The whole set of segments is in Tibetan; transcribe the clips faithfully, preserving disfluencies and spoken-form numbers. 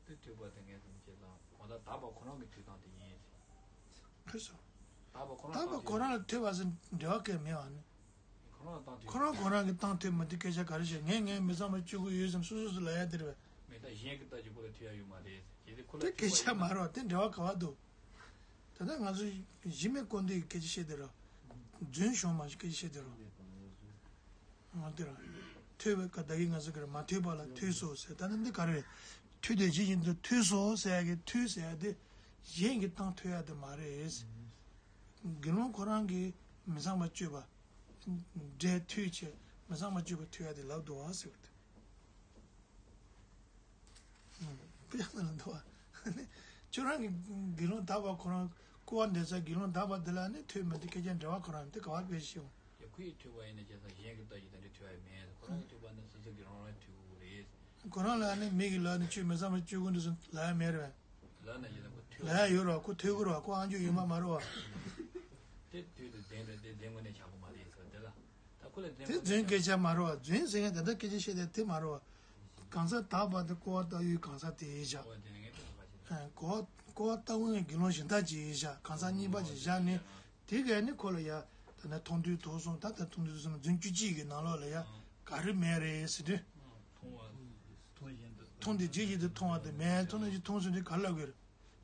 དེ་ཐོས་པ་དེ་ངས་བསམ་བྱས་ཙང་གང་ལྟར་དག་པ་ཁོ་རང་གིས་ཐོས་སྟངས་དེ་ཡིན། ཐོས་སོ། དག་པ་ཁོ་རང་དག་པ་བཏང་ཁོ་རང་ལ་ཐོས་པ་ཟེར་འབྲེལ་བ་གང་ཡང་མེད་པ་ནི། ཁོ་རང་བཏང་ཐོས། ཁོ་རང་ཁོ་རང་གིས་བཏང་ཐོས་མ་ཐོས་སྐད་ཆ་ག་རེ་བཤད། ངས་ངས་མི་ཚང་མ་སྤྱོད་ཀྱི་ཡོད་བསམ་སོ་སོ་སོ་ལབ་ཡ་དེ་རེད་པས། མེད་ད་གཞན་གྱིས་ལྟ་ཅི་ཁོ་ལ་ཐོས་ཡ་ཡོད་མ་རེད། གལ་ཏེ་ཁོ་ལ་དེ་ཐོས་པ་སྐད་ཆ་ཡིན་མ་ན། རེད་བ། དེ་འབྲེལ་བ་ག་བ་འདུག་ད་ལྟ་ང་ཚོ་གཞི་མེད་སྐོར་འདི་ཡི་སྐད་ཆ་བཤད་དེ་རོ། རྫུན་བྱུང་མ་ཞིག་སྐད་ཆ་བཤད་དེ་རོ། ང་དེ་ར། ཐོས་པའི་སྐབས་ད་གིན་ང་ཚོ་གི་ར་མ་ཐོས་པ་ལ་ཐོས་སོ་ཟེར། ད་ནི་འདི་ག་རེ་རེད། ཐོས་དེ་ཇི་བཞིན་དུ་ཐོས་སོ་ཟེར་ཡ་གི་ཐོས་ཟེར་ཡ་དེ་གཞན་གྱིས་བཏང་ཐོས་ཡ་དེ་མ་རེད། དགེ་སློང་ཁོ་རང་གིས་མི་ཚངས་པ་སྤྱོད་པ། འབྲས་ཐོས་བྱས་མི་ཚངས་པ་སྤྱོད་པ་ཐོས་ཡ་དེ་ལབ་འདུག་བ་ཟེར་བ་དེ། དཔེ་ཡང་ལ་འདུག་བ། ཁྱོད་རང་གི་དགེ་སློང་དག་པ་ཁོ་རང་སྐུར་བ་འདེབས་ས་དགེ་སློང་དག་པ་དེ་ལ་ནི་ཐོས་མི་ཐོས་སྐད་ཆ་འབྲེལ་བ་ཁོ་རང་དེ་ག་བར་བས་ཤེས་འོང་། དེ་ཁོ་ཡིས་ཐོས་པ་ཡིན་ན་བྱས་ཙང་གཞན་གྱིས་ལྟ་ཞིག་དེ་འདྲ་ཐོས་ཡ་མེད། ཁོ་རང་གིས་ཐོས་པ་ནི་སོ་སོ་དགེ་སློང་རང་ཐོས་དགོས་རེད། ཁོ་རང་ལ་ནི་མི་གིས་ལབ་ནི་ཁྱོད་མི་ཚངས་པ་སྤྱོད་དགོས་འདུག་ཟེར་ལབ་ཡ་མེད་རེད་པས། ལབ་ན་ཡིན་ན་ཁོ་ཐོས། ལབ་ཡ་ཡོད་རེད་བ། ཁོ་ཐོས་ཀྱི་རེད་བ། ཁོ་ཨང་ཅོག་ཡོད་མ་མ་རེད་བ། དེ་དུས་དུ་བདེན་པས་དེ་བདེན་དགོས་ནས་བྱ་དགོས་མ་རེད་ཟེར་བ་དེ་ལ། ད་ཁོ་ལ་བདེན་དེ་པ་རྫུན་སྐད་ཆ་མ་རེད་བ། རྫུན་ཟེར་མཁན་དེ་འདྲ་སྐད་ཆ་བཤད་དེ་དེ་མ་རེད་བ། གང་ཟག་དག་པ་དེ་སྐུར་བ་ལྟ་བུའི་གང་ཟག་དེ་བཞག་ཨོ་དེ་ངས་དེ་ལ་ཁ་ཆེ། ཨ། སྐུར་བ་སྐུར་བ་ལྟ་བུ་ངས་དགེ་སློང་གཞན་དག་ཅིག་བཞག་གང་ཟག་གཉིས་པ་ཅིག་བཞག་ནས་དེ་གས་ནི་ཁོ་ལ་ཡ་ད་ནི་མཐོང་ཐོས་ཐོས་གསུམ། ད་ལྟ་མཐོང་ཐོས་ཐོས་གསུམ་རྫུན་བཅུ་གཅིག་གི་ནང་ལོགས་ལ་ཡ་ག་རེ་མེད་རེད་ཟེར་དུས། མཐོང་བ་མཐོང་བཞིན་དུ་མཐོང་དེ་ཇི་བཞིན་དུ་མཐོང་བ་དེ་མེད། མཐོང་ན་ཅི་མཐོང་ཟེར་དུས་ག་རེ་ལབ་དགོས་རེད།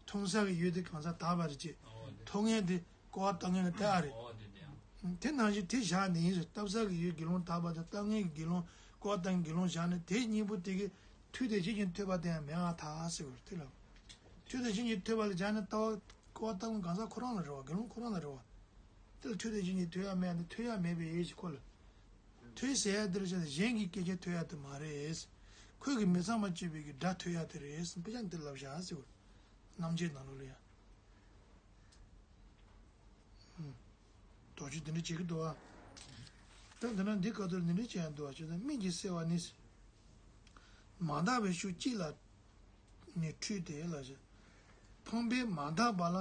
མཐོང་ས་གི་ཡུལ་དེ་གང་ཟག་དག་པ་རེད་ཅེས། ཨོ་དེ། མཐོང་མཁན་དེ་སྐུར་བ་ལྟ་མཁན་གྱི་ལྟ་བ་རེད། ཨོ་དེ་དེ་ཡང་། དེ་ནང་བཞིན་དེ་བཞག་ནས་ཡིན་ཟེར། བཏབ་ས་གི་ཡུལ་དགེ་སློང་དག་པ་དང་ལྟ་མཁན་གྱི་དགེ་སློང་སྐུར་བ་ལྟ་མཁན་དགེ་སློང་བཞག་ནས་དེ་གཉིས་པོ་དེ་གི་ཐོས་དེ་ཇི་བཞིན་ཐོས་པ་དེ་ཡང་མེད་པར་ཐལ་ཟེར་བ་རེད། དེ་ལ་ཐོས་དེ་ཇི་བཞིན་ཐོས་པ་ལ་བཞག་ནས་ལྟ་བ་སྐུར་བ་ལྟ་མཁན་གང་ཟག་ཁོ་རང་ལ་རེད་བ། དགེ་སློང་ཁོ་རང་ལ་རེད་བ། དེ་ལ་ཐོས་དེ་ཇི་བཞིན་ཐོས་ཡ་མེད་ཡ་དེ་ཐོས་ཡ་མེད་པའི་ཡེ་ཤེས་ཁོ་ལ། ཐོས་ཟེར་ཡ་དེ་ལ་བཞག་ནས་གཞན་གྱི་སྐད་ཆ་ཐོས་ཡ་དེ་མ་རེད། ཁོས་གི་མི་ཚངས་པ་སྤྱོད་པའི་གི་སྒྲ་ཐོས་ཡ་དེ་རེད། དཔེ་ཆ་འདི་ལབ་བཞག་ཟེར་བ། རྣམ་འབྱེད་ནང་ལོགས་ལ་ཡ། ཨུམ། དོགས་གཅོད་འདི་འདྲ་བྱེད་ཀྱི་འདུག་ཨ། ད་འདི་ན་འདི་སྐབས་དུ་འདི་འདྲ་བྱེད་ཡ་འདུག་ཨ། ཅེ་ན་སྨིན་གྱིས་བསལ་བ་ནི། མ་དག་པའི་ཕྱོགས་གཅིག་ལ་ནི་འཁྲུལ་ཏེ་ལ་ཞེས། ཕངས་པས་མ་དག་པ་ལ་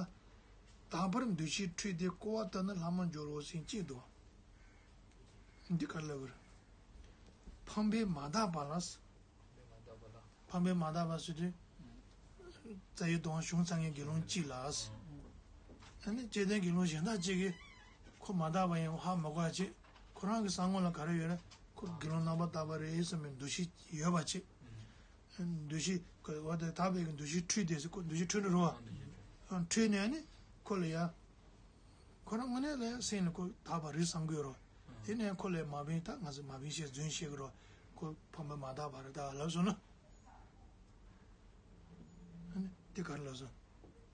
དག་པར་འདུ་ཤེས་འཁྲུལ་ཏེ་སྐུར་བ་ལྟ་ན་ལྷག་མ་སྦྱོར་རོ་ཟེར་གཅིག་འདུག་ཨ། འདི་ག་རེ་ལབ་དགོས་རེད། ཕངས་པས་མ་དག་པ་ལ། ཕངས་པས་མ་དག་པ་ཟེར་དུས། རྩ་བའི་དོན་གཞུང་ཚང་གི་དགེ་སློང་གཅིག་ལ། ཨ་ནི་བཅས་ལྡན་དགེ་སློང་གཞན་དག་ཅིག་གིས་ཁོ་མ་དག་པ་ཡིན་ཧ་མ་གོ་བ་བྱས། ཁོ་རང་གི་བསམ་ངོ་ལ་ག་རེ་ཡོད་རེད། ཁོ་དགེ་སློང་རྣམ་པར་དག་པ་རེད་བསམ་པའི་འདུ་ཤེས་ཡོད་པ་བྱས། འདུ་ཤེས་ཁོ་བ་དེ་དག་པའི་གི་འདུ་ཤེས་འཁྲུལ་ཏེ་ཟེར། ཁོ་འདུ་ཤེས་འཁྲུལ་འགྲོ་རོ། འཁྲུལ་ནས་ནི་ཁོ་ལ་ཡ། ཁོ་རང་དངོས་གནས་ལ་ཡང་སེམས་ལ་ཁོ་དག་པ་རེད་བསམ་གྱི་ཡོད་རེད། དེ་ནས་ཁོ་ལ་མ་བིན། ད་ང་ཚོ་མ་བིན་བཤད་རྫུན་བཤད་ཀྱི་རེད། ཁོ་ཕངས་པས་མ་དག་པ་རེད་ད་ལབ་སོང་ན། ཨ་ནི་དེ་ག་རེ་ལབ་སོང་།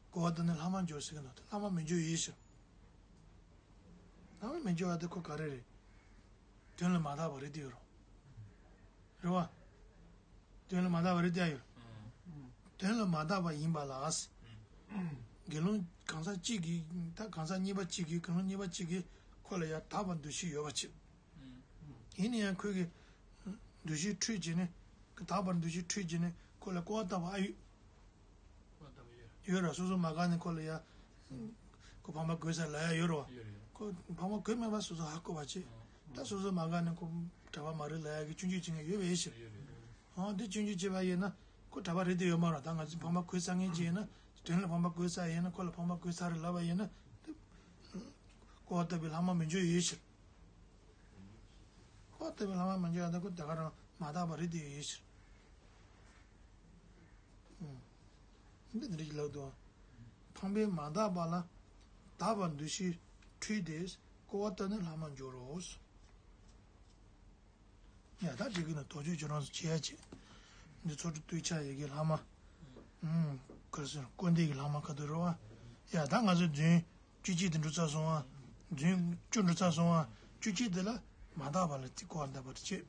སྐུར་བ་ལྟ་ན་ལྷག་མ་སྦྱོར་ཟེར་གྱི་འདུག་དེ་ལྷག་མ་མི་སྦྱོར་ཡིན་ཞིང་། ལྷག་མ་མི་སྦྱོར་བ་དེ་ཁོ་ག་རེ་རེད། དོན་ལ་མ་དག་པ་རེད་དེ་ཡོད་རེད། རེད་བ། དོན་ལ་མ་དག་པ་རེད་དེ་ཡོད། དོན་ལ་མ་དག་པ་ཡིན་པ་ལ། དགེ་སློང་གང་ཟག་གཅིག་གིས་ད་གང་ཟག་གཉིས་པ་གཅིག་གིས་དགེ་སློང་གཉིས་པ་གཅིག་གིས་ཁོ་ལ་ཡ་དག་པར་འདུ་ཤེས་ཡོད་པ་བྱེད། ཡིན་ན་ཡང་ཁོས་གི་འདུ་ཤེས་འཁྲུལ་བྱས་ནས། དག་པར་འདུ་ཤེས་འཁྲུལ་བྱས་ནས་ཁོ་ལ་སྐུར་བ་བཏབ་པ་ཨ་ཡོད། ཡོད་ར། སོ་སོ་མ་དགའ་ནས་ཁོ་ལ་ཡ། ཁོ་ཕངས་པ་དགོས་ས་ལ་ཡ་ཡོད་ར་བ། ཡོད་རེད། ཁོ་ཕངས་པ་དགོས་མེད་པ་སོ་སོ་ཧ་གོ་བ་བྱེད། ད་སོ་སོ་མ་དགའ་ནས་ཁོ་གྲྭ་པ་མ་རེད་ལབ་ཡ་གི་སྐྱོན་བརྗོད་བྱེད་མཁན་ཡོད་པའི་ཕྱིར། ཡོད་རེད། ཨང་དེ་སྐྱོན་བརྗོད་བྱེད་པ་ཡིན་ན་ཁོ་གྲྭ་པ་རེད་དེ་ཡོད་མ་རེད། ད་ང་ཚོ་ཕངས་པ་དགོས་ས་ངེས་ཅིག་ཡིན་ན། དོན་ལ་ཕངས་པ་དགོས་ས་ཡིན་ན། ཁོ་ལ་ཕངས་པ་དགོས་ས་རེད་ལབ་པ་ཡིན་ན། དེ་སྐུར་བ་བཏབ་པའི་ལྷག་མ་མི་འཇོག་ཡོད་ཕྱིར། སྐུར་བ་བཏབ་པའི་ལྷག་མ་མི་འཇོག་ཡ་ད་ཁོ་དེ་ག་རང་མ་དག་པ་རེད་དེ་ཡོད་ཕྱིར། འདི་འདྲ་ཞིག་ལབ་འདུག་ཕངས་པས་མ་དག་པ་ལ་དག་པར་འདུ་ཤེས་འཁྲུལ་ཏེ་སྐུར་བ་ལྟ་ན་ལྷག་མ་སྦྱོར་རོ། ཡ་ད་འགྲིག་གི་ན་དོགས་གཅོད་ཁྱོད་རང་ཚོ་བྱེད་ཡ་བྱེད། འདི་ཚོ་ཏུ་ཏུ་ཆ་ཡི་གེ་ལྷག་མ། ཨུམ། ག་རེ་ཟེར་སྐུར་འདེབས་ཀྱི་ལྷག་མ་ག་དུ་རེད་བ། ཡ་ད་ང་ཚོ་རྫུན། བཅུ་གཅིག་དེ་འགྲོ་ཚར་སོང་ཨ། རྫུན་བཅུ་འགྲོ་ཚར་སོང་ཨ། བཅུ་གཅིག་དེ་ལ་མ་དག་པ་ལ་ཅིག་སྐུར་བ་བཏབ་པ་རེད་ཅེས།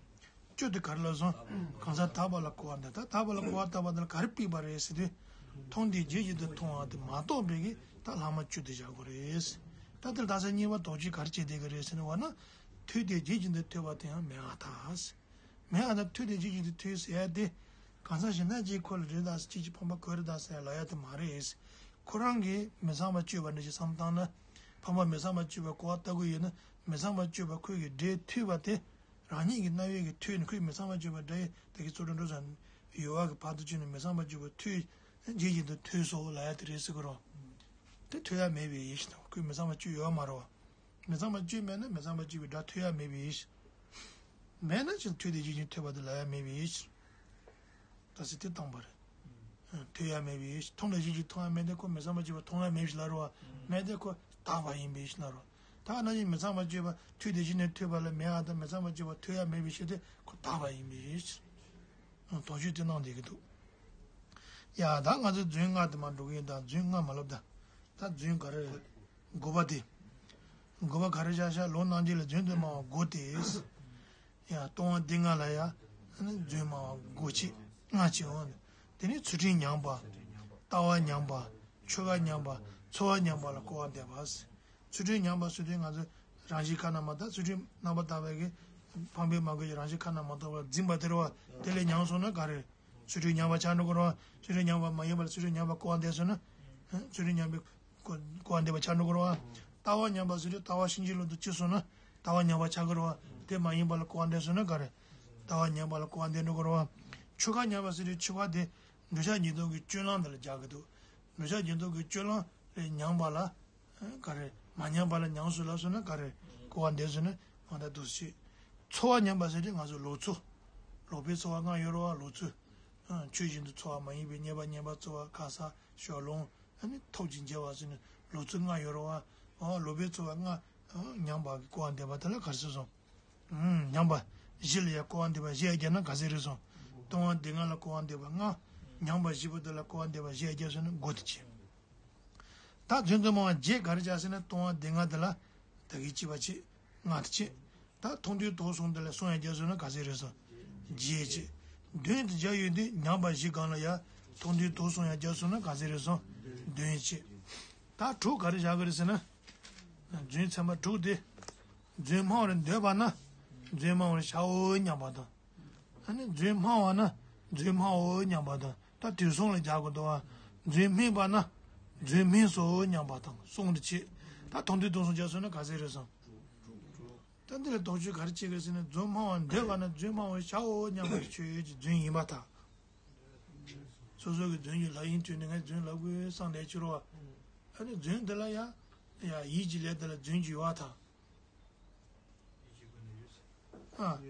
བཅུ་དེ་ག་རེ་ལབ་སོང་། གང་ཟག་དག་པ་ལ་སྐུར་བ་བཏབ། ད་དག་པ་ལ་སྐུར་བ་བཏབ་པ་དེ་ལ་ག་རེ་ཕུད་པ་རེད་ཟེར་དུས། མཐོང་དེ་ཇི་བཞིན་དུ་མཐོང་བ་དེ་མ་གཏོགས་པའི་གི་ད་ལྷག་མ་བཅུ་དེ་བཞག་དགོས་རེད། ད་དེ་ལ་ད་ས་གཉིས་པ་དོགས་གཅོད་ག་རེ་བྱེད་བསྡད་ཀྱི་རེད་ཟེར་ན་བ་ན། ཐོས་དེ་ཇི་བཞིན་དུ་ཐོས་པ་དེ་ཡང་མེད་པར་ཐལ། མེད་པར་ཐལ། ཐོས་དེ་ཇི་བཞིན་དུ་ཐོས་ཟེར་ཡ་དེ། གང་ཟག་གཞན་དག་ཅིག་ཁོ་ལ་རེད་ད་ཅིག་ཅིག་ཕངས་པ་དགོས་རེད་ད་ཟེར་ཡ་ལབ་ཡ་དེ་མ་རེད། ཁོ་རང་གིས་མི་ཚངས་པ་སྤྱོད་པ་འདྲ་ཞིག་བསམ་བཏང་ན། ཕངས་པ་མི་ཚངས་པ་སྤྱོད་པ་སྐུར་བ་ལྟ་གི་ཡོད་ན། མི་ཚངས་པ་སྤྱོད་པ་ཁོས་གི་འབྲས་ཐོས་པ་དེ། རང་ཉིད་ཀྱི་རྣ་བའི་གི་ཐོས་ནས་ཁོས་མི་ཚངས་པ་སྤྱོད་པ་འདྲ་ཡི་དེ་གི་གཙོ་འགྲོ་འགྲོ་ས། ཡོད་པ་གི་བར་དུ་གཅོད་ནས་མི་ཚངས་པ་སྤྱོད་པ་ཐོས། རྗེས་བཞིན་དུ་ཐོས་སོ་ལབ་ཡ་དེ་རེད་ཟེར་གི་རེད་བ། དེ་ཐོས་ཡ་མེད་པའི་ཡིད་ཅེས་དང་། ཁོས་མི་ཚངས་པ་སྤྱོད་ཡོད་མ་རེད་བ། མི་ཚངས་པ་སྤྱོད་མེད་ན་མི་ཚངས་པ་སྤྱོད་པའི་སྒྲ་ཐོས་ཡ་མེད་པའི་ཡིད། མེད་ན་ཅི་ཐོས་ཏེ་རྗེས་བཞིན་ཐོས་པ་དེ་ལབ་ཡ་མེད་པའི་ཡིད། ད་ཟེར་དེ་བཏང་པ་རེད། ཐོས་ཡ་མེད་པའི་ཡིད། མཐོང་ལ་ཞིག་ཅིག་མཐོང་ཡ་མེད་དེ་ཁོ་མི་ཚངས་པ་སྤྱོད་པ་མཐོང་ཡ་མེད་པའི་ལབ་རེད་བ། མེད་དེ་ཁོ་དག་པ་ཡིན་པའི་ཕྱིར་ལབ་རེད། ད་ནང་བཞིན་མི་ཚངས་པ་སྤྱོད་པ་ཐོས་ཏེ་གཞི་ནས་ཐོས་པ་ལ་མེད་པ་དང་མི་ཚངས་པ་སྤྱོད་པ་ཐོས་ཡ་མེད་པའི་ཕྱིར་དེ་ཁོ་དག་པ་ཡིན་པའི་ཕྱིར། དོགས་གཅོད་དེ་གནང་བསྡད་ཀྱི་འདུག་ཡ་ད་ང་ཚོ་རྫུན་ལྔ་དེ་མར་འགྲོ་གི་ཡིན། ད་རྫུན་ལྔ་མ་ལབ་ད། ད་རྫུན་ག་རེ་རེད། དགུ་པ་དེ། དགུ་པ་ག་རེ་བཞག་བཞག་ལོ་རྣམས་ཀྱི་ལ་རྫུན་དུ་སྨྲ་བ་དགུ་སྟེ། ཡང་ལྟུང་བ་འདི་ལྔ་ལ་ཡང་རྫུན་སྨྲ་བ་དགུ་བྱས། ལྔ་བྱས་འོང་། དེ་ནི་ཚུལ་ཁྲིམས་ཉམས་པ། ལྟ་བ་ཉམས་པ། ཆོས་ཁ་ཉམས་པ། འཚོ་བ་ཉམས་པ་ལ་སྐུར་བ་འདེབས་པ། ཚུལ་ཁྲིམས་ཉམས་པ་ཟེར་དུས་ང་ཚོ་རང་བཞིན་ཁ་ན་མ་དག་ཚུལ་ཁྲིམས་རྣམ་པར་དག་པའི་གི་ཕངས་པའི་མ་གོས་ཀྱི་རང་བཞིན་ཁ་ན་མ་དག་པ་འཛིན་པ་དེ་རེད་བ། དེ་ལས་ཉམས་སོང་ན་ག་རེ། ཚུལ་ཁྲིམས་ཉམས་པ་ཆགས་འགྲོ་གི་རེད་བ། ཚུལ་ཁྲིམས་ཉམས་པ་མ་ཡིན་པར་ཚུལ་ཁྲིམས་ཉམས་པ་སྐུར་བ་འདེབས་སོང་ན། ཚུལ་ཁྲིམས་ཉམས་པའི་སྐུར་བ་འདེབས་པ་ཆགས་འགྲོ་གི་རེད་བ། ལྟ་བ་ཉམས་པ་ཟེར་དུས་ལྟ་བ་གཤིན་རྗེའི་ལོག་ཏུ་སྐྱེས་སོང་ན་ལྟ་བ་ཉམས་པ་ཆགས་ཀྱི་རེད་བ། དེ་མ་ཡིན་པ་ལ་སྐུར་བ་འདེབས་སོང་ན་ག་རེ། ལྟ་བ་ཉམས་པ་ལ་སྐུར་བ་འདེབས་འགྲོ་གི་རེད་བ། ཆོས་ཁ་ཉམས་པ་ཟེར་དུས་ཆོས་ཁ་དེ་འདོད་ཆགས་ཉེར་བསྡོགས་ཀྱི་སྤྱོད་ལམ་དེ་ལ་སྦྱར་གྱི་འདུག་འདོད་ཆགས་ཉེར་བསྡོགས་ཀྱི་སྤྱོད་ལམ་ལ་ཉམས་པ་ལ། ག་རེ། མ་ཉམས་པ་ལ་ཉམས་སོང་ལབ་སོང་ན་ག་རེ། སྐུར་བ་འདེབས་སོང་ན་མ་ད་འདུག་སེ་བྱེད། འཚོ་བ་ཉམས་པ་ཟེར་དུས་ང་ཚོ་ལོག་འཚོ། ལོག་པའི་འཚོ་བ་ལྔ་ཡོད་རེད་བ། ལོག་འཚོ། ཆོས་བཞིན་དུ་འཚོ་བ་མ་ཡིན་པའི་ཉེས་པ་ཉེས་པ་འཚོ་བ་ཁ་ཟ་ཞོགས་ལོང་། ཨ་ནི་ཐོབ་ཅིང་བརྗེད་པ་ཟེར་ནས་ལོག་འཚོ་ལྔ་ཡོད་རེད་བ། ལོག་པའི་འཚོ་བ་ལྔ་ཉམས་པ་གི་སྐུར་བ་འདེབས་པ་དེ་ལ་ག་རེ་ཟེར་སོང་། ཉམས་པ་བཞི་ལ་ཡང་སྐུར་བ་འདེབས་པ་བཞི་ཡང་བརྒྱབ་ན་ག་ཚོད་རེད་སོང་། ལྟུང་བ་འདི་ལྔ་ལ་སྐུར་བ་འདེབས་པ་ལྔ། ཉམས་པ་བཞི་པོ་དེ་ལ་སྐུར་བ་འདེབས་པ་བཞི་ཡང་བརྒྱབ་སོང་ན་དགུ་དེ་བྱས། ད་རྫུན་དུ་སྨྲ་བ་བརྒྱད་ག་རེ་བྱ་ཟེར་ན་ལྟུང་བ་འདི་ལྔ་དེ་ལ་བདག་གིས་གཅིག་པ་བྱེད། ལྔ་དེ་བྱེད། ད་མཐོང་ཐོས་དོགས་གསུམ་དེ་ལ་གསུམ་ཡང་བརྒྱབ་སོང་ན་ག་ཚོད་རེད་སོང་། བརྒྱད་བྱེད། བདུན་དེ་བརྒྱབ་ཡོད་དུས་ཉམས་པ་བཞི་སྒང་ལ་ཡང་མཐོང་ཐོས་དོགས་གསུམ་ཡང་བརྒྱབ་སོང་ན་ག་ཚོད་རེད་སོང་། བདུན་བྱེད། ད་དྲུག་ག་རེ་བཞག་གི་རེད་ཟེར་ན། རྫུན་ཚན་པ་དྲུག་སྟེ། རྫུན་སྨྲ་བར་འདོད་པ་ན། རྫུན་སྨྲ་བར་བྱའོ་སྙམ་པ་དང་། ཨ་ནི་རྫུན་སྨྲ་བ་ན་རྫུན་སྨྲའོ་སྙམ་པ་དང་ད་དུས་གསུམ་ལ་སྦྱར་དགོས་འདུག་བ། རྫུན་སྨྲས་པ་ན་རྫུན་སྨྲས་སོ་སྙམ་པ་དང་གསུམ་དུ་བྱེད། ད་མཐོང་ཐོས་དོགས་གསུམ་བརྒྱབ་སོང་ན་ག་ཚོད་རེད་སོང་། ད་འདི་ལ་དོགས་གཅོད་ག་རེ་བྱེད་དགོས་ཟེར་ན་རྫུན་སྨྲ་བར་འདོད་པ་ན་རྫུན་སྨྲ་བར་བྱའོ་སྙམ་པ་ཆོས་ཀྱི་རྫུན་ཡིན་པར་ཐལ། སོ་སོ་གི་རྫུན་གྱི་ལག་གཡེང་བྱས་ནས་ངས་རྫུན་ལབ་དགོས་བསམ་ནས་ཕྱིར་རོ། ཨ་ནི་རྫུན་འདི་ལ་ཡང་ཡང་ཡིད་ཀྱི་ལས་འདི་ལ་རྫུན་གྱི་ཡོད་པར་ཐལ། ཨ།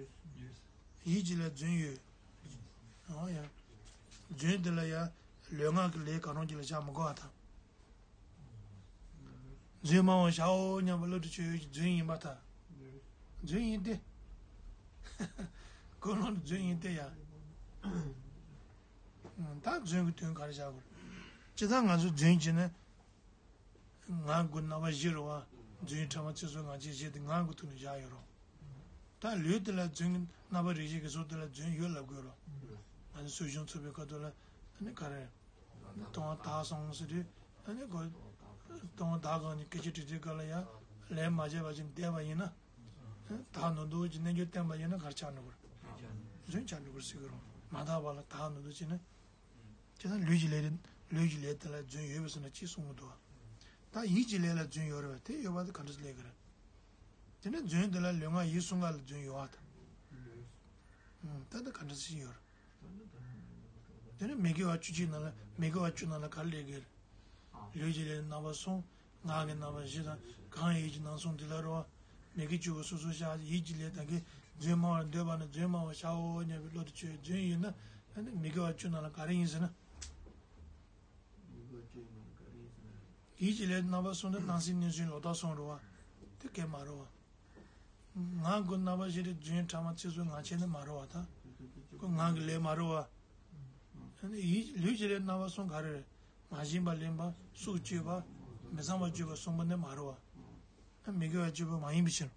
ཡིད་ཀྱི་ལས་རྫུན་ཡོད། ཨོ་ཡ། རྫུན་འདི་ལ་ཡང་ལུས་ངག་གི་ལས་གང་རུང་གཅིག་ལ་བཞག་མི་དགོས་པར་ཐལ། རྫུན་སྨྲ་བར་བྱའོ་སྙམ་པ་བློ་གྲོས་ཆོས་ཀྱི་རྫུན་ཡིན་པར་ཐལ། རྫུན་ཡིན་ཏེ། ཀུན་སློང་རྫུན་ཡིན་ཏེ་ཡ། ད་རྫུན་གྱི་དོན་ག་རེ་བྱ་དགོས། སྤྱིར་བཏང་ང་ཚོ་རྫུན་བྱས་ན། ངག་དགུ་རྣམ་པ་བཞི་རེད་བ། རྫུན་ཕྲ་མ་ཚིག་རྩུབ་ངག་འཁྱལ་བཞི་དེ་ངག་གི་ཐོག་ནས་བཞག་ཡོད་རེད། ད་ལུས་དེ་ལ་རྫུན་རྣམ་པ་རིགས་བཞི་གི་གཟུགས་དེ་ལ་རྫུན་ཡོད་ལབ་དགོས་རེད། ང་ཚོ་གསོ་སྦྱོང་ཚུགས་པའི་སྐབས་དུ་ལ་ཨ་ནི་ག་རེ། ལྟུང་བ་དག་སོང་ཟེར་དུས་ཨ་ནི་གོ། ལྟུང་བ་དག་གང་ནས་སྐད་ཆ་དྲི་དུས་སྐབས་ལ་ཡང་ལན་མ་བརྗེད་པ་ཅིག་བསྡད་པ་ཡིན་ན། དག་ནོར་འདུག་ཅེས་རྣལ་འབྱོར་བསྟན་པ་ཡིན་ན་ག་རེ་ཆགས་འགྲོ་གི་རེད། རྫུན་ཆགས་འགྲོ་གི་རེད་ཟེར་གི་རེད། མ་དག་པ་ལ་དག་ནོར་འདུག་ཅེས་ནི། དེ་ན་ལུས་ཀྱི་ལས་ལུས་ཀྱི་ལས་དེ་ལ་རྫུན་ཡོད་པས་ཟེར་ན་ཅི་གསུང་གི་འདུག་ད་ཡིད་ཀྱི་ལས་ལ་རྫུན་ཡོད་རེད་པས། དེ་ཡོད་པ་དེ་ག་འདྲ་སེ་ལས་ཀྱི་རེད། དེ་ནས་རྫུན་དེ་ལ་ལུས་ངག་ཡིད་གསུམ་ཀ་ལ་རྫུན་ཡོད་པ་དང་། ད་ལྟ་ག་འདྲ་སེ་ཡོད་རེད། དེ་ནས་མི་དགེ་བ་བཅུ་གཅིག་ནང་ལ་མི་དགེ་བ་བཅུ་ནང་ལ་ག་རེ་ལས་ཀྱི་རེད། ལུས་ཀྱི་ལས་རྣམ་པ་གསུམ། ངག་གི་རྣམ་པ་བཞི་དང་གང་ཡིད་ཀྱི་རྣམ་གསུམ་དེ་ལ་རོ། མི་དགེ་བཅུ་པོ་སོ་སོར་བཤགས། ཡིད་ཀྱི་ལས་དག་གིས་རྫུན་སྨྲ་བར་འདོད་པ་ན་རྫུན་སྨྲ་བར་བྱའོ་སྙམ་པའི་བློ་དེ་ཆོས་རྫུན་ཡིན་ན་ཨ་ནི་མི་དགེ་བ་བཅུ་ནང་ལ་ག་རེ་ཡིན་ཟེར་ན། ཡིད་ཀྱི་ལས་རྣམ་པ་གསུམ་དེ་སྣང་སྲིད་གནོད་སྲིན་ལོག་ལྟ་གསུམ་རེད་བ། དེ་གས་མ་རེད་བ། ངག་དགུ་རྣམ་པ་བཞི་དེ་རྫུན་ཕྲ་མ་ཚིག་རྩུབ་ངག་འཁྱལ་ནི་མ་རེད་བ་ད། ཁོ་ངག་གི་ལས་མ་རེད་བ། ཨ་ནི་ཡིད་ལུས་ཀྱི་ལས་རྣམ་པ་གསུམ་ག་རེ་རེད། མ་བྱིན་པ་ལེན་པ། སྲོག་གཅོད་པ། མི་ཚངས་པ་སྤྱོད་པ་གསུམ་པོ་ནི་མ་རེད་བ། ཨ་མི་དགེ་བ་བཅུ་པོ་མ་ཡིན་པའི་ཕྱིར།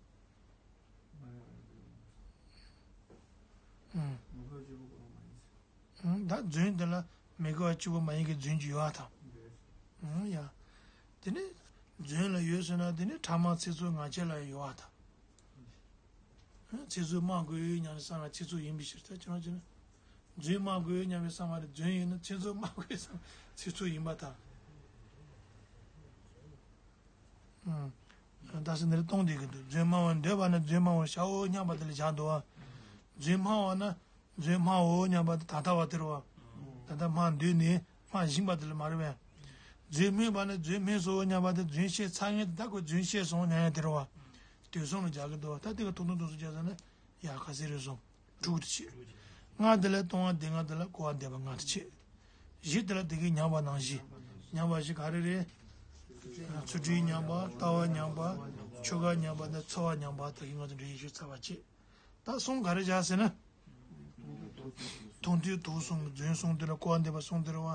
ཨང་། ཨང་། ད་རྫུན་དེ་ལ་མི་དགེ་བ་བཅུ་པོ་མ་ཡིན་གྱི་རྫུན་གྱི་ཡོད་པ་དང་། ཨང་ཡ། དེ་ནི་རྫུན་ལ་ཡོད་ཟེར་ན་དེ་ནི་ཕྲ་མ་ཚིག་རྩུབ་ངག་འཁྱལ་ལ་ཡོད་པ་དང་། ཚིག་རྩུབ་སྨྲ་དགོས་སྙམ་པའི་བསམ་པ་ཚིག་རྩུབ་ཡིན་པའི་ཕྱིར་ད་ཅི་རང་ཅི་ན། རྫུན་སྨྲ་དགོས་སྙམ་པའི་བསམ་པ་རེད། རྫུན་ཡིན་ན་ཚིག་རྩུབ་སྨྲ་དགོས་བསམ་ཚིག་རྩུབ་ཡིན་པ་དང་། ཨང་། ད་སེ་འདིར་གཏོང་བསྡད་ཀྱི་འདུག་རྫུན་སྨྲ་བར་འདོད་པ་ན་རྫུན་སྨྲ་བར་བྱའོ་སྙམ་པ་དེ་ལ་བཞག་འདུག་བ། རྫུན་སྨྲ་བ་ན། རྫུན་སྨྲའོ་སྙམ་པ་དེ་ད་ལྟ་བ་དེ་རེད་བ། ད་ལྟ་སྨྲ་འདོད་ནས་སྨྲ་བཞིན་པ་དེ་ལ་མ་རེད་བས། རྫུན་སྨྲས་པ་ནི་རྫུན་སྨྲས་སོ་སྙམ་པ་དེ་རྫུན་བཤད་ཚར་ངེས་དེ་ད་ཁོས་རྫུན་བཤད་སོང་སྙམ་ཡ་དེ་རེད་བ། དུས་གསུམ་ལ་སྦྱར་གི་འདུག་ད་དེ་ག་ཐུང་ཐུང་དུ་སུ་སྦྱར་ཟེར་ན་ཡ་ག་ཚོད་རེད་སོང་། དྲུག་དེ་བྱེད། ལྔ་དེ་ལ་ལྟུང་བ་སྡེ་ལྔ་དེ་ལ་སྐུར་བ་འདེབས་པ་ལྔ་དེ་བྱེད། བཞི་དེ་ལ་དེ་གའི་ཉམས་པ་ནང་བཞི། ཉམས་པ་བཞི་ག་རེ་རེད། ཚུལ་ཁྲིམས་ཉམས་པ། ལྟ་བ་ཉམས་པ། ཆོ་ག་ཉམས་པ་དང་འཚོ་བ་ཉམས་པ་དེ་གའི་ང་ཚོ་འགྲེལ་བཤད་ཞུས་ཚར་བ་བྱེད། ད་གསུམ་ག་རེ་བཞག་ཟེར་ན། མཐོང་ཐོས་དོགས་གསུམ་རྫུན་གསུམ་དེ་ལ་སྐུར་བ་འདེབས་པ་གསུམ་དེ་རེད་བ།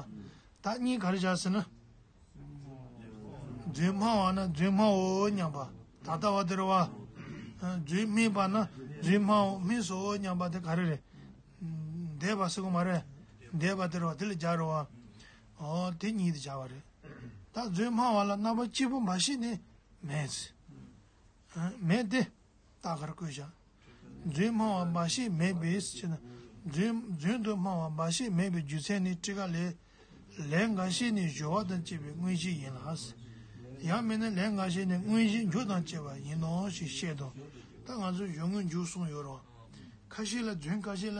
ད་གཉིས་ག་རེ་བཞག་ཟེར་ན། རྫུན་སྨྲ་བ་ན་རྫུན་སྨྲའོ་སྙམ་པ། ད་ལྟ་བ་དེ་རེད་བ། རྫུན་སྨྲས་པ་ན་རྫུན་སྨྲའོ་སྨྲས་སོ་སྙམ་པ་དེ་ག་རེ་རེད། འདས་པ་ཟེར་གོ་མ་རེད། འདས་པ་དེ་རེད་བ་དེ་ལ་སྦྱར་རེད་བ། ཨོ་དེ་གཉིས་དེ་སྦྱར་བ་རེད། ད་རྫུན་སྨྲ་བ་ལ་རྣམ་པ་གཅིག་པུ་འབའ་ཞིག་ནི་མེད། མེད་དེ། རྟགས་ག་རེ་བཀོད་བཞག་རྫུན་སྨྲ་བ་འབའ་ཞིག་མེད་པས་ཟེར་ན། རྫུན་རྫུན་དུ་སྨྲ་བ་འབའ་ཞིག་མེད་པའི་རྒྱུ་མཚན་ནི་ཊཱི་ཀ་ལས། ལས་འགའ་ཞིག་ནི་སྦྱོར་བ་དང་བཅས་པའི་དངོས་གཞི་ཡིན་ལ། ཡང་མིན་ན་ལས་འགའ་ཞིག་ནི་དངོས་གཞི་འཇུག་དང་བཅས་པ་ཡིན་ནོ་ཞེས་བཤད་དོ། ད་ང་ཚོས་སྦྱོར་དངོས་འཇུག་གསུངས་ཡོད་རེད། ཁ་ཤས་ལ་རྫུན་ཁ་ཤས་ལ་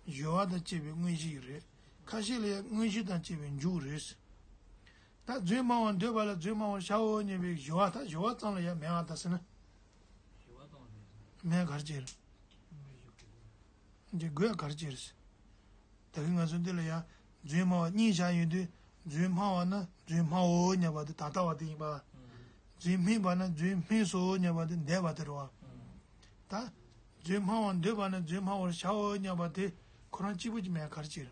སྦྱོར་བ་དང་བཅས་པའི་དངོས་གཞི་རེད། ཁ་ཤས་ལ་ཡང་དངོས་གཞི་དང་བཅས་པའི་འཇུག་རེད། ད་རྫུན་སྨྲ་བར་འདོད་པ་ལ་རྫུན་སྨྲ་བར་བྱའོ་སྙམ་པའི་སྦྱོར་བ་ད་སྦྱོར་བ་ཙམ་ལ་ཡང་མེད་པ་ད་ཟེར་ན། མེད་ག་རེ་བྱེད། འདི་དགོས་ཡ་ག་རེ་བྱེད། ད་གིན་ང་ཚོ་འདི་ལ་ཡ་རྫུན་སྨྲ་བ་གཉིས་བཞག་ཡོད་དུས་རྫུན་སྨྲ་བ་ན་རྫུན་སྨྲའོ་སྙམ་པ་དེ་ད་ལྟ་བ་དེ་ཡིན་པ། རྫུན་སྨྲས་པ་ན་རྫུན་སྨྲས་སོ་སྙམ་པ་དེ་འདས་པ་དེ་རེད་བ། ད་རྫུན་སྨྲ་བར་འདོད་པ་ན་རྫུན་སྨྲ་བར་བྱའོ་སྙམ་པ་དེ་ཁོ་རང་གཅིག་པུ་གཅིག་མེད་ག་རེ་བྱེད།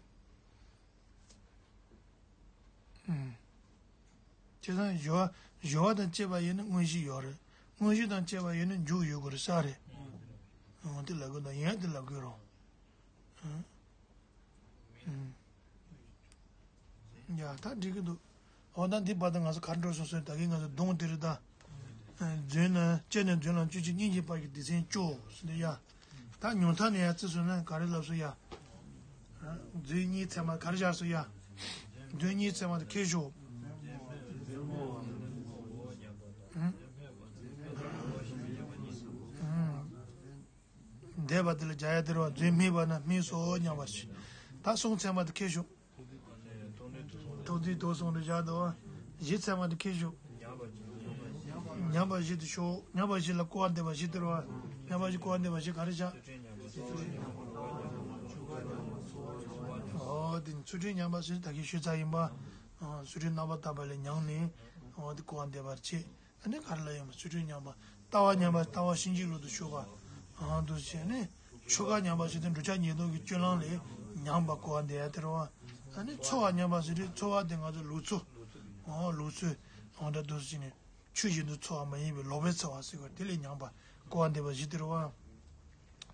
ཨུམ། བྱས་ཙང་སྦྱོར་བ་སྦྱོར་བ་དང་བཅས་པ་ཡིན་ན་དངོས་གཞི་ཡོད་རེད། དངོས་གཞི་དང་བཅས་པ་ཡིན་ན་འཇུག་ཡོད་དགོས་རེད་ས་རེད། ཨང་དེ་ལབ་དགོས་དང་ཡིན་ཡང་དེ་ལབ་དགོས་རོགས། ཨུམ། ཡ་ད་འགྲིག་གི་འདུག་འོ་ད་འདི་བར་དུ་ང་ཚོ་ག་རེ་འགྲོ་སོང་ཟེར་ད་གིན་ང་ཚོ་གདོང་དེ་རེད་ད། རྫུན་ནི་སྤྱིར་ནས་རྫུན་ལ་བཅུ་གཅིག་སྙིང་རྗེ་བར་གྱི་སྡེ་ཚན་བཅུ་ཟེར་འདུག་ཡ། ད་ཉུང་མཐའ་ནས་ཡ་བརྩི་སོང་ན་ག་རེ་ལབ་སོང་ཡ། རྫུན་གཉིས་ཚད་མ་ག་རེ་བཞག་སོང་ཡ། རྫུན་གཉིས་ཚད་མ་དེ་ཁྱེར་ཤོག་འདས་པ་དེ་ལ་སྦྱར་ཡ་དེ་རེད་བ། རྫུན་སྨྲས་པ་ན་སྨྲས་སོ་སྙམ་པ་ཞིག་ད་གསུམ་ཚད་མ་དེ་ཁྱེར་ཤོག་མཐོང་ཐོས་དོགས་གསུམ་དུ་བཞག་འདུག་བཞི་ཚད་མ་དེ་ཁྱེར་ཤོག་ཉམས་པ་བཞི་དེ་ཤོག་ཉམས་པ་བཞི་ལ་སྐུར་བ་འདེབས་པ་བཞི་དེ་རེད་བ། ཉམས་པ་བཞི་སྐུར་བ་འདེབས་པ་བཞི་ག་རེ་བཞག་ཨོ་དེ་ཚུལ་ཁྲིམས་ཉམས་པ་ཟེར་ད་གིན་ཞུས་ཚར་ཡིན་པ། ཚུལ་ཁྲིམས་རྣམ་པར་དག་པ་ལ་མྱངས་ནས་ཨོ་དེ་སྐུར་བ་འདེབས་པར་བྱེད། ཨ་ནི་ག་རེ་ལ་ཡོང་བ་ཚུལ་ཁྲིམས་ཉམས་པ། ལྟ་བ་ཉམས་པ་ལྟ་བ་ཕྱིན་ཅི་ལོག་ཏུ་ཞུགས་པ། ཨང་དུ་བྱས་ནས་ཆོ་ག་ཉམས་པ་ཞིག་དང་འགྲོ་འཆག་ཉལ་འདུག་གི་སྤྱོད་ལམ་ལས་ཉམས་པ་སྐུར་བ་འདེབས་ཡ་དེ་རེད་བ། ཨ་ནི་འཚོ་བ་ཉམས་པ་ཟེར་དུས་འཚོ་བ་དེ་ང་ཚོ་ལུགས་འཚོ། ཨོ་ལུགས་འཚོ། ཨང་འདྲ་འདུག་ཟེར་ནས་ཆོས་བཞིན་དུ་འཚོ་བ་མ་ཡིན་པའི་ལོག་པའི་འཚོ་བ་ཟེར་བ་དེ་ལས་ཉམས་པ་སྐུར་བ་འདེབས་པ་ཞིག་དེ་རེད་བ།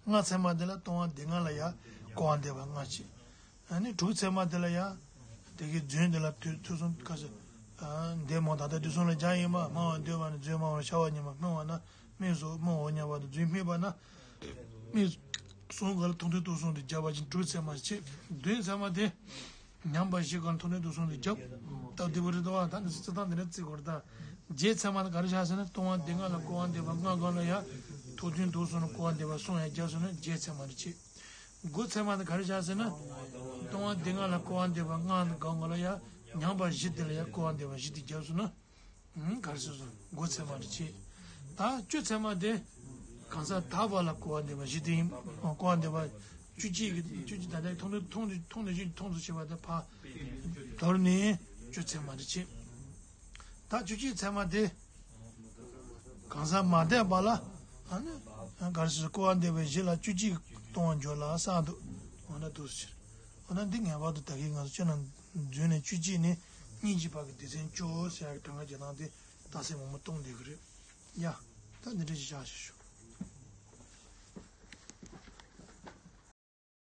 ལྔ་ཚད་མ་དེ་ལ་ལྟུང་བ་སྡེ་ལྔ་ལ་ཡ་སྐུར་བ་འདེབས་པ་ལྔ་བྱེད། ཨ་ནི་དྲུག་ཚད་མ་དེ་ལ་ཡ། དེ་གའི་རྫུན་དེ་ལ་དུས་ཚོད་གསུམ་ཁ་ཤས། འདས་མ་ད་ལྟ་དུས་གསུམ་ལ་སྦྱར་ཡིན་པ་སྨྲ་བར་འདོད་པ་ནི་རྫུན་སྨྲ་བར་བྱ་བ་ཉིད་མ་སྨྲས་པ་ན་སྨྲས་སོ་སྨྲའོ་སྙམ་པ་དང་རྫུན་སྨྲས་པ་ན། སྨྲས། གསུམ་ག་ལ་མཐོང་ཐོས་དོགས་གསུམ་དུ་སྦྱར་བ་ཅིན་དྲུག་ཚད་མ་བྱེད། བདུན་ཚད་མ་དེ། ཉམས་པ་བཞི་ག་ལ་མཐོང་ཐོས་དོགས་གསུམ་དུ་སྦྱར། སྟབས་བདེ་པོ་རེད་དོ་ད་ནི་རྩི་སྟངས་འདི་འདྲ་རྩི་དགོས་རེད་ད། བརྒྱད་ཚད་མ་དེ་ག་རེ་བྱ་ཟེར་ན་ལྟུང་བ་སྡེ་ལྔ་ལ་སྐུར་བ་འདེབས་པ་ལྔ་གང་ལ་ཡང་མཐོང་ཐོས་དོགས་གསུམ་ལ་སྐུར་བ་འདེབས་པ་གསུམ་ཡང་སྦྱར་སོང་ན་བརྒྱད་ཚད་མ་རེ་བྱེད། དགུ་ཚད་མ་དེ་ག་རེ་བྱ་ཟེར་ན། ལྟུང་བ་སྡེ་ལྔ་ལ་སྐུར་བ་འདེབས་པ་ལྔ་དང་གང་གང་ལ་ཡང་ཉམས་པ་བཞི་དེ་ལ་ཡང་སྐུར་བ་འདེབས་པ་བཞི་དེ་བརྒྱབ་སོང་ན། ཨང་ག་རེ་ཟེར་སོང་དགུ་ཚད་མ་རེ་བྱེད། ད་བཅུ་ཚད་མ་དེ། གང་ཟག་དག་པ་ལ་སྐུར་བ་འདེབས་པ་བཞི་དེ་ཡིན། སྐུར་བ་འདེབས་པ་བཅུ་གཅིག་གི་བཅུ་གཅིག་ད་ལྟའི་མཐོང་ཐོས་མཐོང་ཐོས་མཐོང་ཐོས་བཞིན་མཐོང་ཚུལ་བྱེད་པ་དེ་ཕར། དོར་ནས་བཅུ་ཚད་མ་རེ་བྱེད། ད་བཅུ་གཅིག་ཚད་མ་དེ། གང་ཟག་མ་དད་པ་ལ། ཨ་ནི། ག་རེ་ཟེར་སྐུར་བ་འདེབས་པའི་གཞི་ལ་བཅུ་གཅིག་གཏོང་བ་འགྱུར་ལ་གསར་དུ། འོ་ན་འདུག་ཟེར། འོ་ན་འདི་ངེས་པར་དུ་ད་གིན་ང་ཚོ་ཁྱེད་རྣམས་རྫུན་ནས་བཅུ་གཅིག་ནས་སྙིང་རྗེ་བར་གྱི་སྡེ་ཚན་བཅུ་ཟེར་ཡག་གི་གྲངས་ཀ་རྒྱག་སྟངས་དེ་རྟགས་གསལ་མང་པོ་གཏོང་བསྡད་ཀྱི་རེད། ཡ། ད་འདི་འདྲ་ཞིག་བཞག་ཞིག་ཞུ།